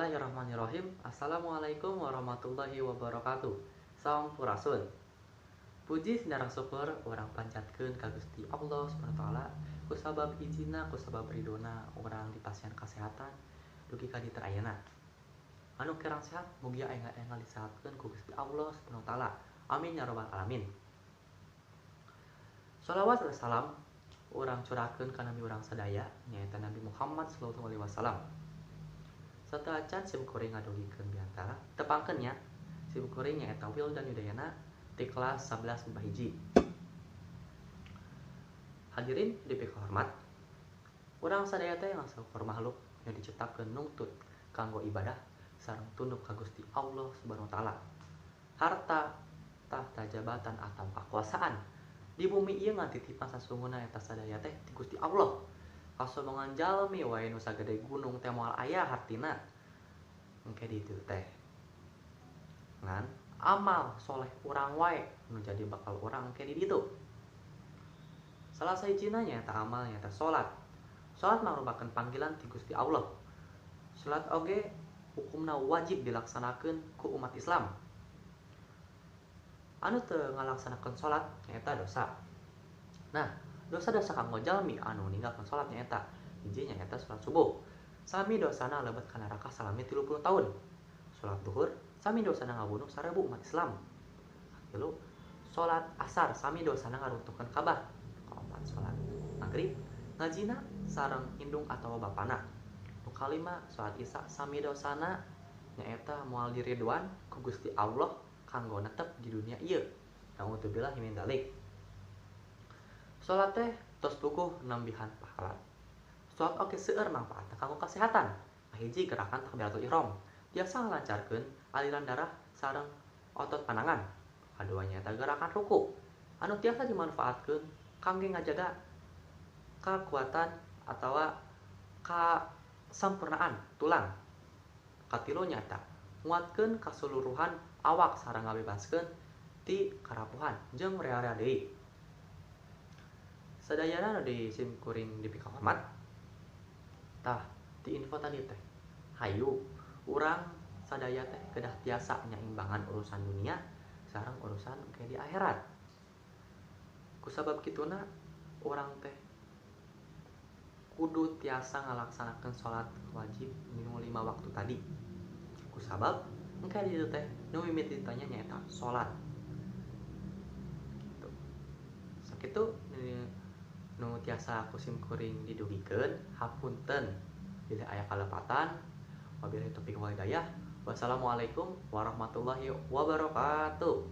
Bismillahirrahmanirrahim. Assalamualaikum warahmatullahi wabarakatuh. Sampurasun. Puji sinareng syukur urang panjatkeun ka Gusti Allah Subhanahu wa taala kusabab ijinna, kusabab ridona urang dipasihan kasehatan dugi ka dinten ayeuna. Anu kirang sehat mugia enggal-enggal disehatkeun ku Gusti Allah Subhanahu wa taala. Amin ya rabbal alamin. Shalawat dan salam urang curahkeun ka nabi urang sadaya, nyaeta Nabi Muhammad sallallahu alaihi wasallam. Sateuacan sim kuring ngadugikeun biantara, tepangkeun nya, sim kuring nyaeta Wildan Yudayana ti kelas 11 MIPA 1. Hadirin dipikahormat, urang sadaya teh saukur makhluk yang diciptakeun nungtut kanggo ibadah sareng tunduk ka Gusti Allah Subhanahu wa taala. Harta, tahta, jabatan atau kakuasaan di bumi ieu ngan titipan, sasungguhna eta sadaya teh ti Gusti Allah. Kasombongan jalmi wae nu sagede gunung teh moal aya hartina engke di ditu teh, ngan amal soleh urang wae nu jadi bakal urang engke di ditu. Salah sahijina nyaeta amal, nyaeta salat. Salat mangrupakeun panggilan ti Gusti Allah. Salat oge hukumna wajib dilaksanakeun ku umat Islam. Anu teu ngalaksanakeun salat nyaeta dosa. Nah, dosa-dosa kanggo jalmi anu ninggalkeun salat nyaeta hiji, nyaeta salat subuh, sami dosana lebet ka neraka salami 30 tahun. Salat duhur, sami dosana ngabunuh 1000 umat Islam. Katilu, salat asar, sami dosana ngaruntuhkeun Ka'bah. Kaopat, salat maghrib, ngazina sareng indung atawa bapana. Nu kalima, salat isya, sami dosana nyaeta moal diriduan ku Gusti Allah kanggo netep di dunia ieu. Naudzubillah min dzalik. Salat teh tos puguh nambihan pahala. Salat oge seueur mangfaatna kanggo kasehatan. Kahiji, gerakan takbiratul ihram tiasa ngalancarkeun aliran darah sareng otot panangan. Kadua nyaeta gerakan ruku anu tiasa dimanfaatkeun kangge ngajaga kakuatan atawa kasampurnaan tulang. Katilu nyaeta nguatkeun kaseluruhan awak sareng ngabebaskeun ti karapuhan jeung rea-rea deui. Sadayana nu di sim kuring dipikahormat, tah, ti info tadi teh, hayu urang sadaya teh kedah tiasa nyaimbangan urusan dunia sareng urusan ke di akhirat. Kusabab kituna urang teh kudu tiasa ngalaksanakeun salat wajib nu 5 waktu tadi, kusabab engke di ditu teh nu mimiti ditanya nyaeta salat gitu. Sakitu nu tiasa ku sim kuring didugikeun. Hapunten bilih aya kalepatan. Wabillahi taufiq wal hidayah. Wassalamualaikum warahmatullahi wabarakatuh.